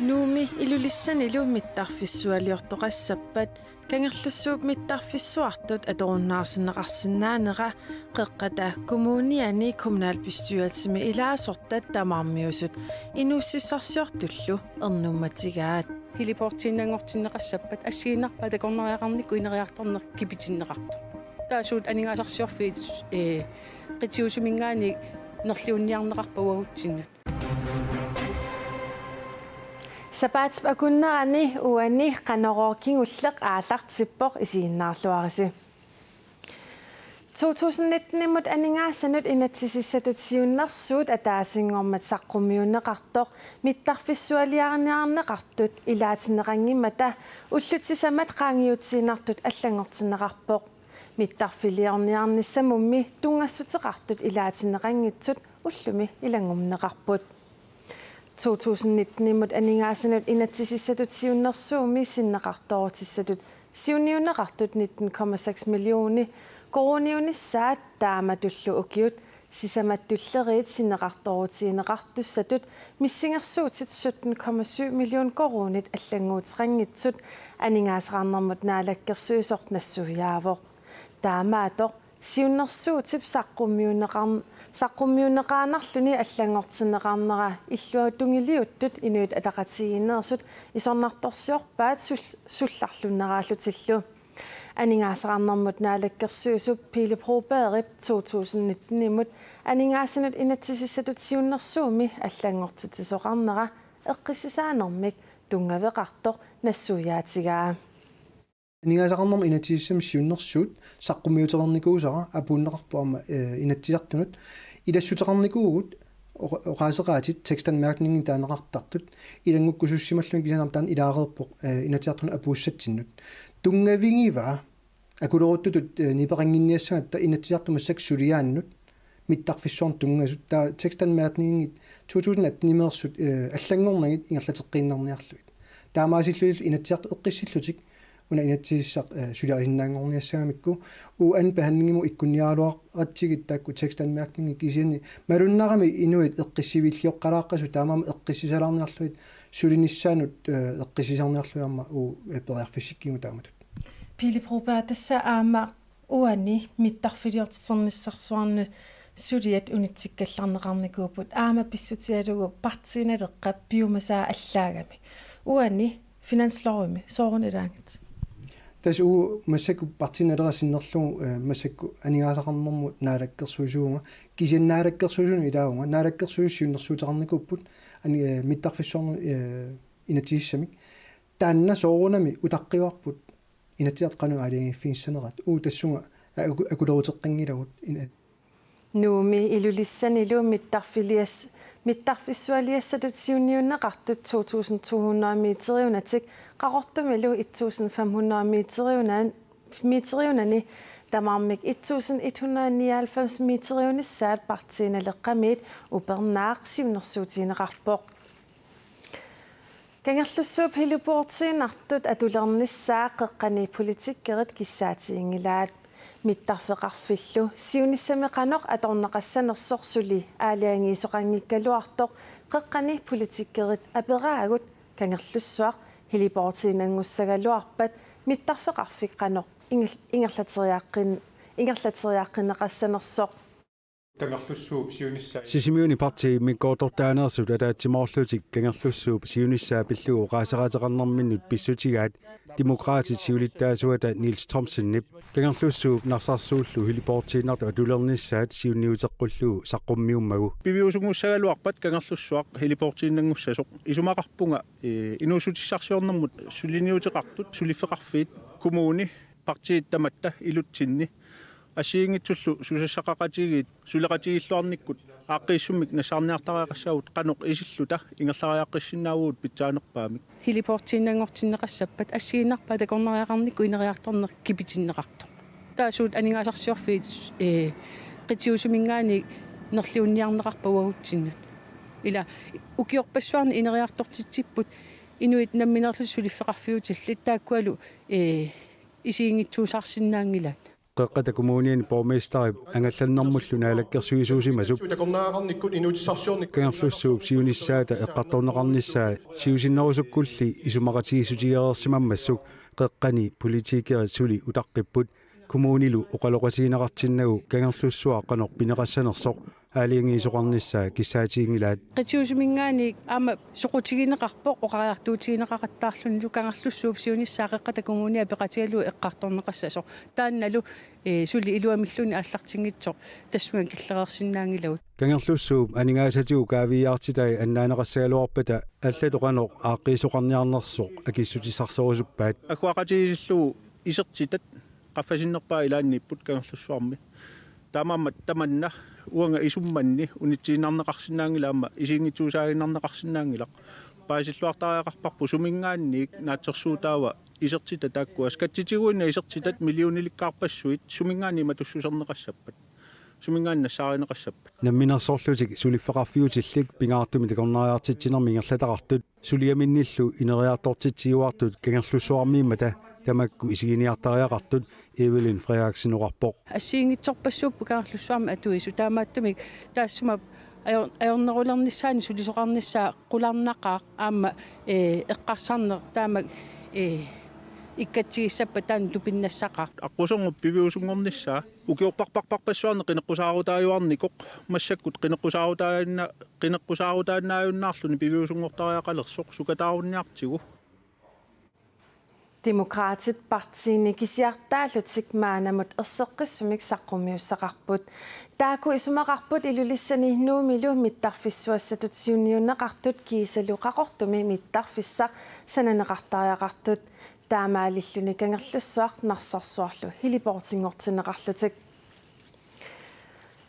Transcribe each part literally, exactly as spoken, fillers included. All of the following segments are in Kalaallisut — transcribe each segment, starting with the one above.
Nuummi Ilulissanilu mittarfissualiortoqassappat Kangerlussuup mittarfissuartut atorunnaarsinneqarsinnaanera Qeqqata Kommuniani kommunalbestyrelsimi ilaasortat tamarmiusut inuussutissarsiortullu ernummatigaat. Heliportiinnanngortinneqassappat assigiinnarpaa takornariaqarnikkut ineriartorneq kipitinneqartoq. Taava suut aningaasarsiorfiit, ee, qitiusuminngaanniit nerliunniarneqarpat uagutsinnut. Sapaatip akunnerani uani Qanorooq kingulleq aallartippoq, isiginnaarluarisi. To tusind nitten-imut aningaasanut inatsisissatut siunnersuut ataasinngormat saqqummiunneqartoq mittarfissualiarniarneqartut ilaatinneqanngimmata ullut sisamat qaangiutiinnartut allanngortinneqarpoq. Mittarfiliorniarnissamummi tunngassuteqartut ilaatinneqanngitsut ullumi ilanngumneqarput. To tusind nitten-imut aningaasanut inatsisissatut siunnersuummi sinneqartoorutissatut siunniunneqartut nitten komma seks millioner koruuniunissaat taamatullu ukiut sisamat tulleriit sinneqartoorutigineqartussatut missingersuutit sytten komma syv million koruunit allannguuteqanngitsut aningaasaqarnermut naalakkersuisoq nassuiaavoq. Taamaattoq siunnersuutip saqqummiunneqarn-, saqqummiunneqaannarluni allanngortinneqarnera illuatungiliuttut Inuit Ataqatigiinneersut isornartorsiorpaat sul-, sullarlunneraallutillu. Aningaasaqarnermut naalakkersuisup Pele Brobergip to tusind nitten-imut aningaasanut inatsisissatut siunnersuummi allanngortitsisoqarnera eqqissisaanermik tunngaveqartoq nassuiaatigaa. Aningaasaqarnermut inatsisissamut siunnersuut saqqummiutereernikuusara apuunneqarpoq aamma, eh, Inatsisartunut ilassuteqarnikuuvugut oqa-, oqaaseqaatit tekstanmærkningit taaneqartartut ilanngukkusussimallugit, kisianni aamma taanna ilaareerpoq, eh, Inatsisartunut apuussatsinnut. Tunngavigivaa akuleruttutut, eh, nipeqannginniassagatta Inatsisartut massakkut suliaannut mittarfissuarnut tunngasut, taava tekstanmærkningit to tusind atten-imeersut, eh, allanngornagit ingerlateqqiinnarniarlugit. Taamaasillunilu Inatsisartut eqqissillutik una inatsisissaq, eh, suliarisinnaanngorniassagamikku. Uani behandlingimut ikkunniaraluaratsigit taakku tekstanmærkningit, kisianni malunnarami inuit eqqissiviillioqqalaaqqasut taamaammat eqqissisalaarniarlugit sulinissaannut, eh, eqqissisarniarlugit aamma uagut, eh, periarfissikkivugut taamatut. Pele Broberg, tassa aamma uani mittarfiliortiternissarsuarnut suliat unitsikkallarneqarnikuupput, aamma pissutigalugu Partii Naleqqap piumasaa allaagami. Uani finanslovimi sooruna ilaanngitsoq? Tassa uagut massakkut Partii Naleraq sinnerlugu, eh, massakkut aningaasaqarnermut naalakkersuisuuvunga, kisianni naalakkersuisunut ilaavunga, naalakkersuisut siunnersuuteqarnikuupput ani-, eh, mittarfissuarnut, eh, inatsisissamik. Taanna soorunami utaqqivarput Inatsisartut qanoq aalajangiiffigissanerat. Uagut tassunga aku-, akuleruteqqanngilagut ina-. Nuummi Ilulissanilu mittarfilias-, mittarfissualiassatut siunniunneqartut to tusind to hundrede meteriunatik, Qaqortumilu et tusind fem hundrede meteriuna-, meteriunani tamarmik et tusind et hundrede nioghalvfems meteriunissaat Partii Naleqqamiit upernaaq siunnersuutigineqarpoq. Kangerlussuup heliportiinnartut atulernissaa qeqqani politikerit kissaatiginngilaat. Mittarfeqarfillu siunissami qanoq atorneqassanersoq suli aalajangiisoqanngikkaluartoq qeqqani politikerit aperaagut Kangerlussuaq heliportiinnanngussagaluarpat mittarfeqarfik qanoq inger-, ingerlateriaqqin-, ingerlateriaqqinneqassanersoq. Kangerlussuup siunissaa. Sisimiuni partiit immikkoortortaaneersut ataatsimoorlutik Kangerlussuup siunissaa pillugu oqaaseqaateqarnerminnut pissutigaat Demokraatit siulittaasuata Niels Thomsenip Kangerlussuup Narsarsuullu heliportiinnartut atulernissaat siunniuteqqullugu saqqummiummagu. Piviusunngussagaluarpat Kangerlussuaq heliportiinnanngussasoq, isumaqarpunga, eh, inuussutissarsiornermut suliniuteqartut suliffeqarfiit, kommuni, partiit tamatta ilutsinni assigiinngitsullu susassaqaqatigiit suleqatigiilluarnikkut aaqqiissummik nassaarniartariaqassaagut, qanoq isilluta ingerlariaqqissinnaavugut pitsaanerpaamik. Heliportiinnanngortinneqassappat assigiinnarpaa takornariaqarnikkut ineriartorneq kipitinneqartoq. Taava suut aningaasarsiorfiit, ee, qitiusuminngaanniit nerliunniarneqarpat uagutsinnut. Ila ukiorpassuarni ineriartortitsipput inuit nammineerlutik suliffeqarfiutillit, taakkualu, ee, isiginngitsuusaarsinnaanngilaat. Qeqqata Kommuniani borgmesterip angallannermullu naalakkersuisuusimasup Kangerlussuup siunissaata eqqartorneqarnissaa siusinnerusukkulli isumaqatigiissutigereersimammassuk qeqqani politikerit suli utaqqipput. Kommunilu oqaloqatigineqartinnagu Kangerlussuaq qanoq pineqassanersoq aalajangiisoqarnissaa kissaatiginngilaat. Qitiusuminngaanniit aamma soqutigineqarpoq oqariartuutigineqaqattaarlunilu Kangerlussuup siunissaa Qeqqata Kommunia peqatigalugu eqqartorneqassasoq. Taannalu, ee, suli iluamilluunniit aallartinngitsoq tassunga killereersinnaanngilagut. Kangerlussuup aningaasatigut kaaviiaartitai annaaneqassagaluarpata allatut qanoq aaqqiisoqarniarnersoq akissutissarsorusuppaat. Agguaqatigiillugu isertitat qaffasinnerpaat ilaanniipput Kangerlussuarmi. Taamaammat tamanna uanga isummanni unitsiinnarneqarsinnaanngilaq aamma isiginngitsuusaaginnarneqarsinnaanngilaq. Paasilluartariaqarparput suminngaanniit naatsorsuutaava isertitat taakkua. Skattitiguinnaq isertitat millionilikkaarpassuit suminngaanniit matussuserneqassappat. Suminngaanniit nassaarineqassappat. Namminersorlutik suliffeqarfiutillit pingaartumik takornariartitsinermi ingerlataqartut suliaminnillu ineriartortitsiuartut Kangerlussuarmiimmata tamakku isiginiartariaqartut Evelyn Frederiksen oqarpoq. Assigiinngitsorpassuupput Kangerlussuarmi atuisut, taamaattumik taassuma ajor-, ajornerulernissaani sulisoqarnissaa qularnaqaaq aamma, ee, eqqarsarneq taama, ee, ikkatsigussappat taanna tupinnassaqaaq. Aqqusernup piviusunngornissaa ukiorparparparpassuarni qineqqusaarutaajuarnikoq massakkut qineqqusaarutaanna-, qineqqusaarutaannaajunnaarluni piviusunngortariaqalersoq sukataarunniartigu. Demokraatit partiini kisiartaallutik maannamut erseqqissumik saqqummiussaqarput. Taakku isumaqarput Ilulissani Nuummilu mittarfissuassatut siunniunneqartut kiisalu Qaqortumi mittarfissaq sananeqartariaqartut. Taamaalilluni Kangerlussuaq Narsarsuarlu heliportinngortinneqarlutik.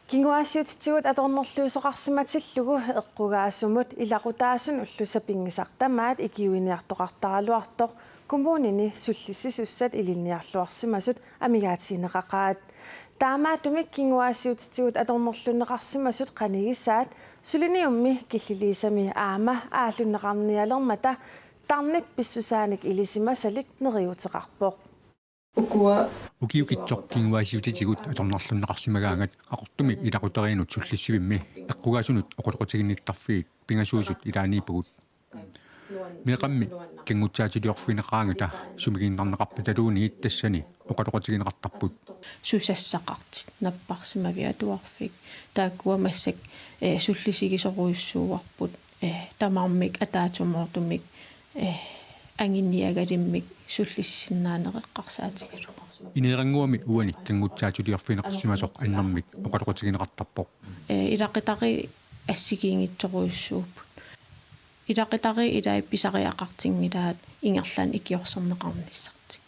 Kinguaassiuutitigut atornerluisoqarsimatillugu eqqugaasumut ilaqutaasunullu sapinngisaq tamaat ikiuiniartoqartaraluartoq kommunini sullissisussat ilinniarluarsimasut amigaatigineqaqaat. Taamaattumik kinguaassiuutitigut atornerlunneqarsimasut qanigisaat suliniummi killiliisami aamma aallunneqarnialermata tarnip pissusaanik ilisimasalik neriuuteqarpoq. Ukua ukiukitsoq kinguaassiuutitigut atornerlunneqarsimagaangat Qaqortumi ilaquteriinut sullissivimmi eqqugaasunut oqaloqatiginnittarfiit pingasuusut ilaaniippugut. Meeqqammi kanngutsaatiliorfigineqaraangata sumigiinnarneqarpataluunniit tassani oqaloqatigineqartarput. Susassaqartut napparsimaviat atuarfik. Taakkua massakkut, eh, sullisigisorujussuuarput, eh, tamarmik ataatsimoortumik, eh, anguniagalimmik sullissisinnaaneq eqqarsaatigalugu. Ineerannguami uani kanngutsaatiliorfigineqarsimasoq annermik oqaloqatigineqartarpoq. Eh, ilaqutariit assigiinngitsorujussuupput. Ilaqutariit ilaat pisariaqartinngilaat ingerlaannaq ikiorserneqarnissartik.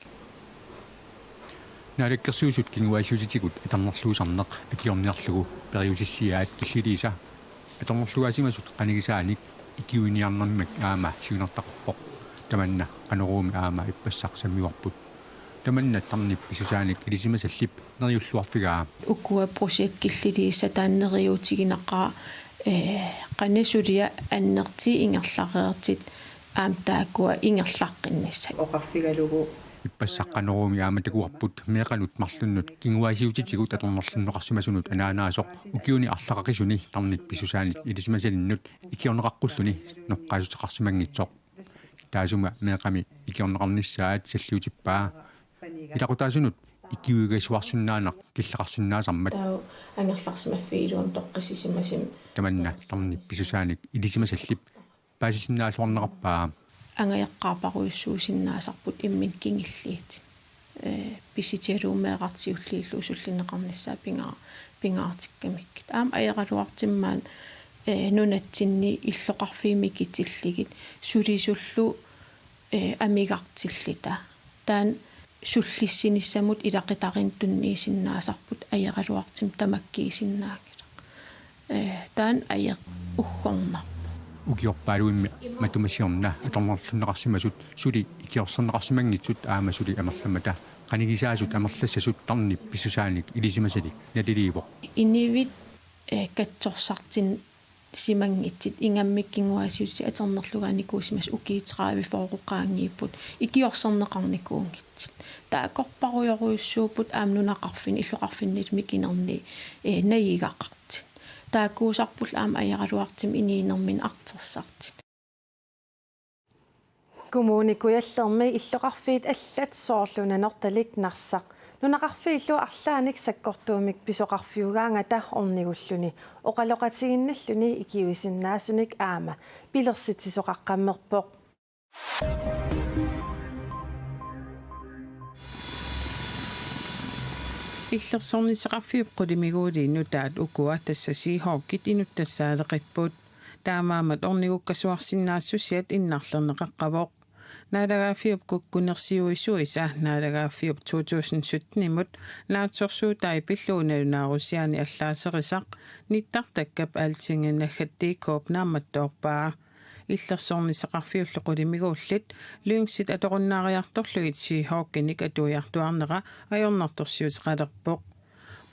Naalakkersuisut kinguaassiuutitigut atornerluisarneq akiorniarlugu periusissiaat Killiliisa atornerlugaasimasut qanigisaanik ikiuiniarnermik aamma siunertaqarpoq. Tamanna Qanoruumi aamma ippassaq sammivarput. Tamanna tarnip pissusaanik ilisimasallip neriulluarfigaa. Ukua projektit Killiliisa taanna neriuutigineqaaq, eh, qanoq suliaq annertuut ingerlareersut aamma taakkua ingerlaqqinnissat. Oqarfigalugu. Ippassaq Qanoruumi aamma takuarput meeqqanut marlunnut kinguaassiuutitigut atornerlunneqarsimasunut anaanaasoq ukiuni arlaqaqisuni tarnip pissusaanik ilisimasalinnut ikiorneqaqqulluni noqqaassuteqarsimanngitsoq. Taassuma meeqqami ikiorneqarnissaat salliutippaa. Ilaqutaasunut ikiuigasuarsinnaaneq killeqarsinnaasarmat. Taava angerlarsimaffiit iluamik toqqissisimasumik. Tamanna tarnip pissusaanik ilisimasallip paasisinnaalluarnerarpaa. Angajoqqaarparujussuusinnaasarput imminut kingulliit. Eh, pissutigalugu meerartiullugu sullinneqarnissaat pingaa-, pingaartikkamikkit. Aamma ajoraluartumik maani, eh, nunatsinni illoqarfiit mikitillugit sulisullu, eh, amigartilluta. Taanna sullissinissamut ilaqutariinnut tunniusinnaasarput ajoraluartumik tamakkiisinnaanngilaq. Eh, taanna ajoq uggornarpoq. Ukiorpaaluimmi matuma siorna atornerlunneqarsimasut suli ikiorserneqarsimanngitsut aamma suli amerlammata qanigisaasut amerlassasut tarnip pissusaanik ilisimasalik naliliivoq. Inuit, eh, katsorsartun- Simanngitsit ingammik kinguaassiuutisi atornerlugaanikuusimasut ukiut tredive fyrre qaangiupput ikiorserneqarnikuunngitsit. Taakkorparujorujussuupput aamma nunaqarfinni illoqarfinnilu mikinerni, ee, najugaqartut. Taakkuusarpullu aamma ajoraluartumik inuunerminni artorsartut. Kommune Kujallermi illoqarfiit allat soorlu Nanortalik, Narsaq, nunaqarfiillu arlaannik sakkortuumik pisoqarfiugaangata ornigulluni oqaloqatigiinnilluni ikiuisinnaasunik aamma pilersitsisoqaqqammerpoq. Illersornissaqarfiup qulimiguuliit nutaat ukua, tassa Seahawkit, inuttassaaleqipput. Taamaammat ornigukkasuarsinnaassusiat innarlerneqaqqavoq. Naalagaaffiup kukkunersiuisuisa naalagaaffiup to tusind sytten-imut naatsorsuutai pillugu nalunaarusiaani allaaserisaq nittartakkap Altinget naggat D K-p naammattoorpaa. Illersornissaqarfiullu qulimiguullit Lynxit atorunnaariartorlugit Seahawkinik atuiartuaarnera ajornartorsiuteqalerpoq.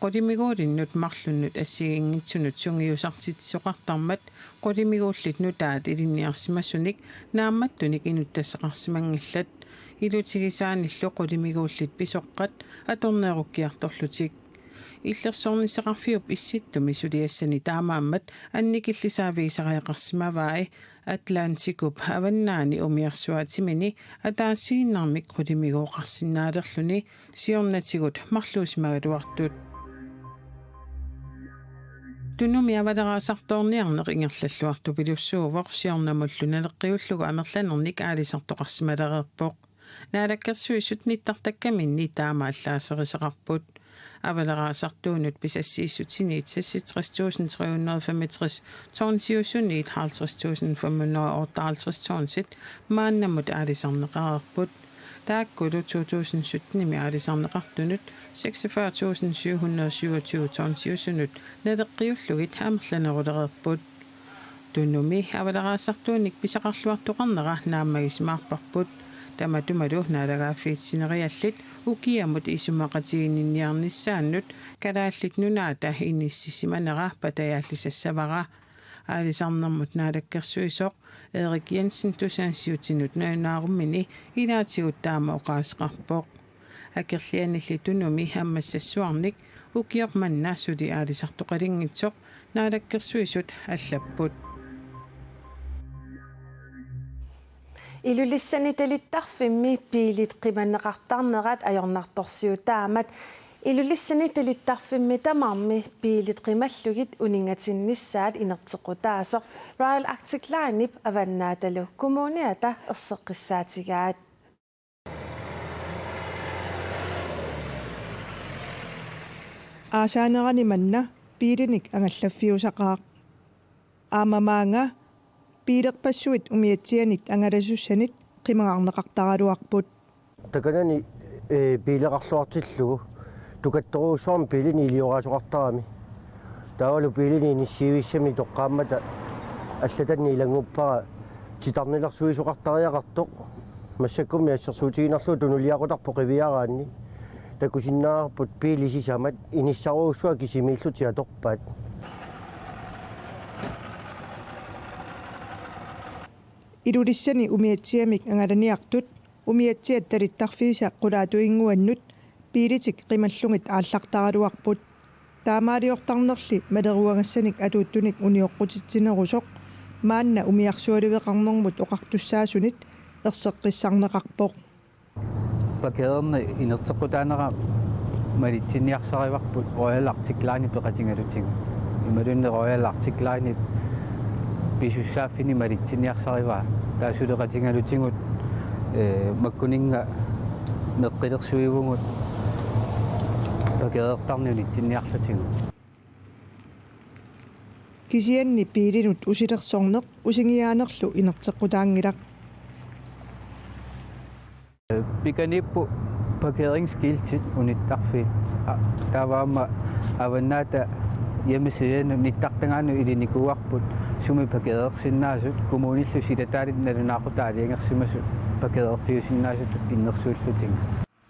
Qulimiguulinnut marlunnut assigiinngitsunut sungiusartitsisoqartarmat qulimiguullit nutaat ilinniarsimasunik naammattunik inuttassaqarsimanngillat, ilutigisaanillu qulimiguullit pisoqqat atorneerukkiartorlutik. Illersornissaqarfiup Issittumi suliassani taamaammat annikillisaavigisariaqarsimavai Atlantikup avannaani umiarsuaatimini ataasiinnarmik qulimigooqarsinnaalerluni siornatigut marluusimagaluartut. Tunumi avaleraasartoorniarneq ingerlalluartupilussuuvoq siornamullu naleqqiullugu amerlanernik aalisartoqarsimalereerpoq. Naalakkersuisut nittartakkaminni taama allaaserisaqarput. Avaleraasartuunut pisassiissutini seksogtres tusind tre hundrede og femogtres tonsiusuniit halvtreds tusind fem hundrede og otteoghalvtreds tonsit maannamut aalisarneqareerput. Taakkulu to tusind sytten-imi aalisarneqartunut seksogfyrre tusind syv hundrede syvogtyve tonsiusunut naleqqiullugit amerlanerulereerput. Tunumi avaleraasartuunik pisaqarluartoqarnera naammagisimaarparput. Tamatumalu naalagaaffiit sineriallit ukiamut isumaqatiginninniarnissaannut Kalaallit Nunaata inissisimanera patajaallisassavara. Aalisarnermut naalakkersuisoq Erik Jensen Tusaannsiutinut nalunaarummini ilaatigut taama oqaaseqarpoq. Akerlianilli Tunumi ammassassuarnik ukioq manna suli aalisartoqalinngitsoq Naalakkersuisut allapput. Ilulissani talittarfimmi biilit qimanneqartarnerat ajornartorsiutaammat Ilulissani talittarfimmi tamarmi biilit qimallugit uninngatinnissaat inerteqqutaasoq Royal Arctic Linep Avannaatalu Kommuniata erseqqissaatigaat. Aasaanerani manna biilinik angallaffiusaqaaq. Aamma maanga biilerpassuit umiatsianit angalasussanit qimagarneqartaraluarput. Takanani, ee, biileqarluartillugu tukattorujussuarmik biilinik ilioraasoqartarami. Taavalu biilinik inissiivissami toqqaammata allatanni ilannguppara titarnilersuisoqartariaqartoq. Massakkummi assersuutigiinnarlugu tunuliaqutarpoq qiviaraanni. Takusinnaavarput biilit sisamat inissarujussuaq kisimiillutik atorpaat. Ilulissani umiatsiamik angalaniartut umiatsiat talittarfiisa qulaatuinnguannut biilitik qimallugit aallartaraluarput. Taamaaliortarnerli maleruagassanik atuuttunik unioqqutitsinerusoq maanna umiarsualiveqarnermut oqartussaasunit erseqqissarneqarpoq. Parkererneq inerteqqutaanera malitsinniarsarivarput Royal Arctic Line peqatigalutigu. Imaluunniit Royal Arctic Line pisussaaffiini malitsinniarsarivaa. Taava suleqatigalutigut, ee, makkuninnga meqqilersuivugut parkerertarneq unitsinniarlutigu. Kisianni biilinut usilersorneq usingiaanerlu inerteqqutaanngilaq. Pikaniippoq parkeringsskiltit unittarfiit. A-, taava aamma Avannaata hjemmesideanut nittartagaannut ilinikuuarput sumi parkerersinnaasut, kommunillu silataanit nalunaaqutaq aalajangersimasut parkererfiusinnaasutut innersuullutigu.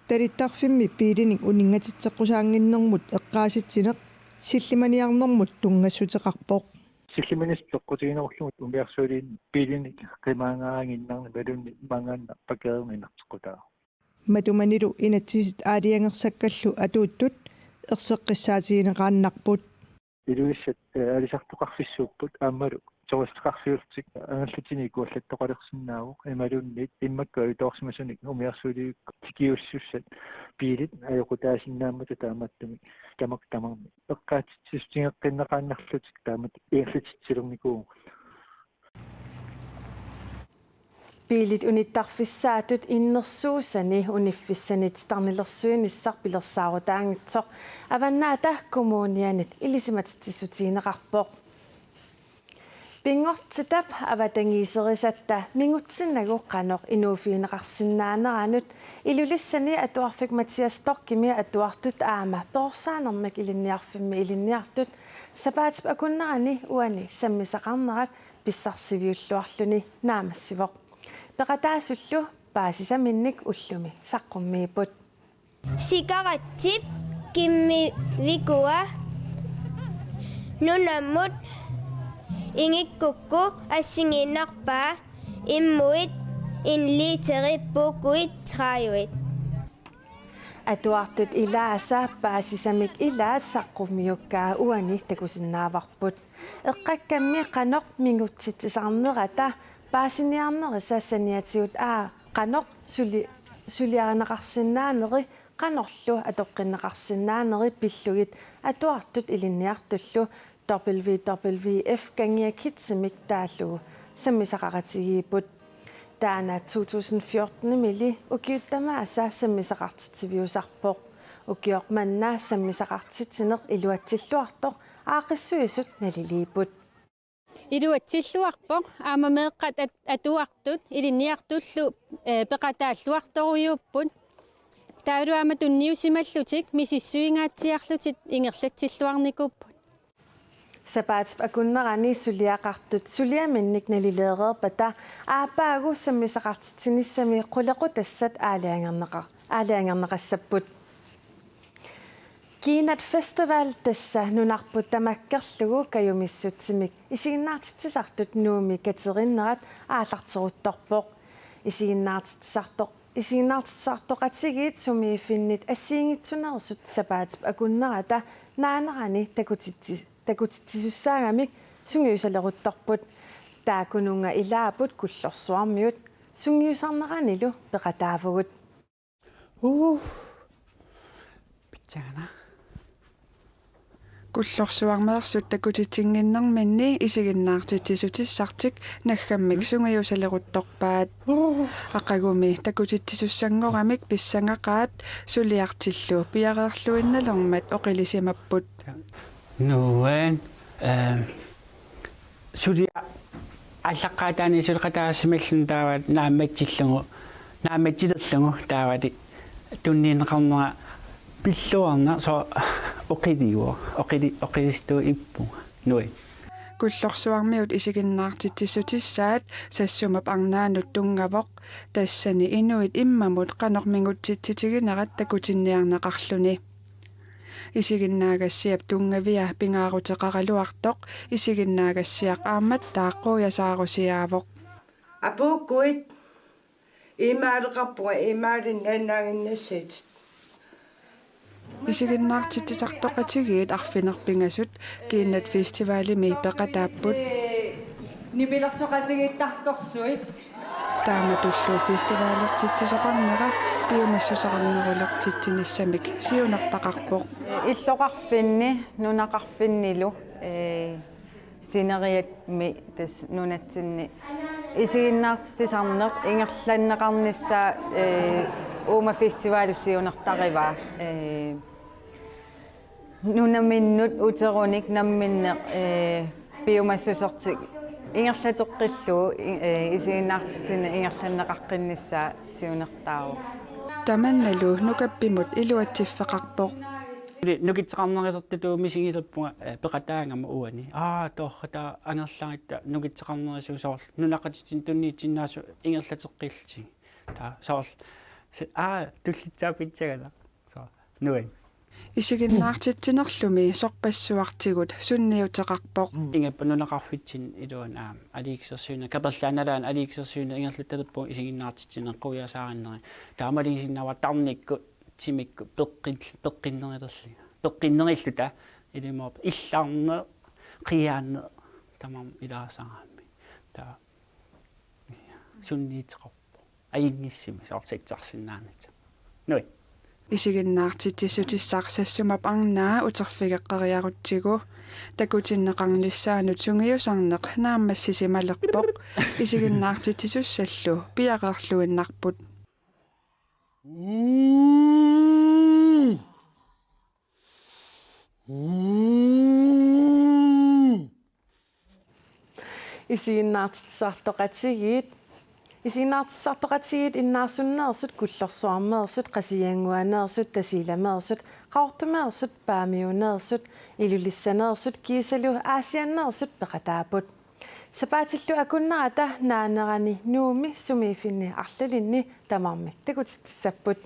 Talittarfimmi biilinik uninngatitseqqusaannginnermut eqqaasitsineq sillimaniarnermut tunngassuteqarpoq. Silliminissaq peqqutiginerullugu umiarsualiinni biilinik qimaangaannginnarneq imaluunniit maangaannaq parkeerneq inarteqqutaavoq. Matumanilu inatsisit aalajangersakkallu atuuttut erseqqissaatigineqaannarput. Ilulissat aalisartoqarfissuupput aammalu turisteqarfiullutik angerlatinik ikuallattoqalersinnaavoq imaluunniit immakkut ajutoorsimasunik umiarsualivikkut tikiussussat biilit ajoqutaasinnaammata taamaattumik tamakku tamarmik eqqaatsitsissutigeqqinneqaannarlutik taamatut ingerlatitsilernikuuvugut. Biilit unittarfissaatut innersuussani uniffissani titarnilersuinissaq pilersaarutaanngitsoq Avannaata Kommunianit ilisimatitsissutigineqarpoq. Pinngortitap avatangiiserisatta mingutsinnagu qanoq inuuffigineqarsinnaaneranut Ilulissani atuarfik Mathias Storchimi atuartut aamma perorsaanermik ilinniarfimmi ilinniartut sapaatip akunnerani uani sammisaqarnerat pissarsiviulluarluni naammassivoq. Peqataasullu paasisaminnik ullumi saqqummiipput. Sikaratsip kimmivikua nunammut ingikkukku assigiinnarpaa immuit en literi puukkuit tredive. Atuartut ilaasa paasisamik ilaat saqqummiukkaat uani takusinnaavarput. Eqqakkammi qanoq mingutsitsisarnerata paasiniarnerisa saniatigut aamma qanoq suli-, suliarineqarsinnaaneri qanorlu atoqqinneqarsinnaaneri pillugit atuartut ilinniartullu W W F kangia kidsimik taallugu sammisaqaqatigiipput. Taanna to tusind fjorten-imili ukiut tamaasa sammisaqartitsiviusarpoq. Ukioq manna sammisaqartitsineq iluatsilluartoq aaqqissuisut naliliipput. Iluatsilluarpoq aamma meeqqat at-, atuartut ilinniartullu, eh, peqataalluartorujuupput. Taavalu aamma tunniusimallutik misissuingaatsiarlutik ingerlatsilluarnikuupput. Sapaatip akunnerani suliaqartut suliaminnik nalileereerpata aappaagu sammisaqartitsinissami qulequtassat aalajangerneqa-, aalajangerneqassapput. Kiinat Festival tassa nunarput tamakkerlugu kajumissutsimik isiginnaartitsisartut Nuummi katerinnerat aallarteruttorpoq. Isiginnaartitsisartoq Isiginnaartitsisartoqatigiit sumiiffinnit assigiinngitsuneersut sapaatip akunnerata naanerani takutitsi-, takutitsisussaagami sungiusaleruttorput. Taakkununnga ilaapput Kullorsuarmiut sungiusarneranilu peqataavugut. Uu. Pitsagana. Kullorsuarmeersut takutitsinnginnerminni isiginnaartitsissutissartik naggammik sungiusaleruttorpaat. Aqagumi takutitsisussanngorami pissangaqaat suliartillu piareerluinnalermat oqilisimapput. Nuan, eh, suliaq aallaqqaataani suleqataasimalluni taava naammatsillugu, naammatsilerlugu taavali tunniunneqarnera pilluarneq soorlu oqiliuvoq, oqili-, oqilissuup ippunga. Nuan. Kullorsuarmiut isiginnaartitsissutissaat Sassumap arnaanut tunngavoq, tassani inuit immamut qanoq mingutsitsitiginerat takutinniarneqarluni. Isiginnaagassiap tunngavia pingaaruteqaraluartoq isiginnaagassiaq aammattaaq quiasaarusiaavoq. Apuukkuit imaaleqarpunga imaalinnannaanginnassit. Isiginnaartitsisartoqatigiit arfineq-pingasut Kiinat Festivalimi peqataapput. Nipilersoqatigiittartorsuit. Taamatullu festivalertitsisoqarnera piumassuseqarnerulertitsinissamik siunertaqarpoq. Illoqarfinni nunaqarfinnilu, eh, sineriammi tassa nunatsinni isiginnaartitsisarneq ingerlanneqarnissaa, eh, uuma festivalip siunertarivaa, eh, nunaminnut uterunik namminneq, eh, piumassusertik ingerlateqqillugu, i-, eh, isiginnaartitsineq ingerlanneqaqqinnissaa siunertaavoq. Tamannalu Nukappimut iluatsiffeqarpoq. Nukittoqarnerulertutut misigilerpunga, eh, peqataagama uani. Aa, torrata angerlaritta nukittoqarnerusut soorlu nunaqqatitsinnut tunniussinnaasoq ingerlateqqillutik. Taava soorlu se-, aa, tullitsaapitsagala. Soorlu nuan. Isiginnaartitsinerlumi sorpassuartigut sunniuteqarpoq. Ingammik nunaqarfitsinni iluani aamma aliikkusersuineq, kaperlaannalaani aliikkusersuineq ingerlattalerpugut isiginnaartitsineq quiasaarinneri. Taamaalilluni sinnaavaat tarnikkut timikkut peqqin-, peqqinnerilerlunga. Peqqinnerilluta ilumoorpoq illarneq, qiaanneq tamarmik ilaasaraanni. Taava sunniuteqarpoq. Ajunngitsumik soorlu sassarsinnaanata. Nui. Isiginnaartitsissutissaq Sassumap arnaa uterfigeqqeriarutsigu. Takutinneqarnissaanut sungiusarneq naammassisimalerpoq. Isiginnaartitsisussallu piareerluinnarput. Isiginnaartitsisartoqatigiit. Isiginnaartitsisartoqatigiit innaarsunneersut, kullorsuarmeersut, Qasigiannguaneersut, Tasiilameersut, Qaqortumeersut, Paamiuneersut, Ilulissaneersut kiisalu Aasianneersut peqataapput. Sapaatillu akunnerata naanerani Nuummi sumiiffinni arlalinni tamarmik takutitsissapput.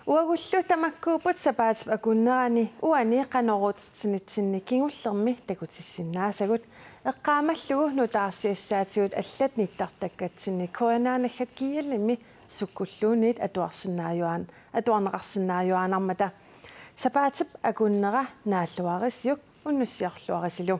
Uagullu tamakkuupput sapaatip akunnerani uani qanoq oorutitsinitsinni kingullermi takutissinnaasagut. Eqqaamallugu nutaarsiassaatigut allat nittartakkatsinni K N R naggat G L-imi sukkulluunniit atuarsinnaajuaan-, atuarneqarsinnaajuaannarmata. Sapaatip akunnera naalluarisiuk, unnussiorluarisilu.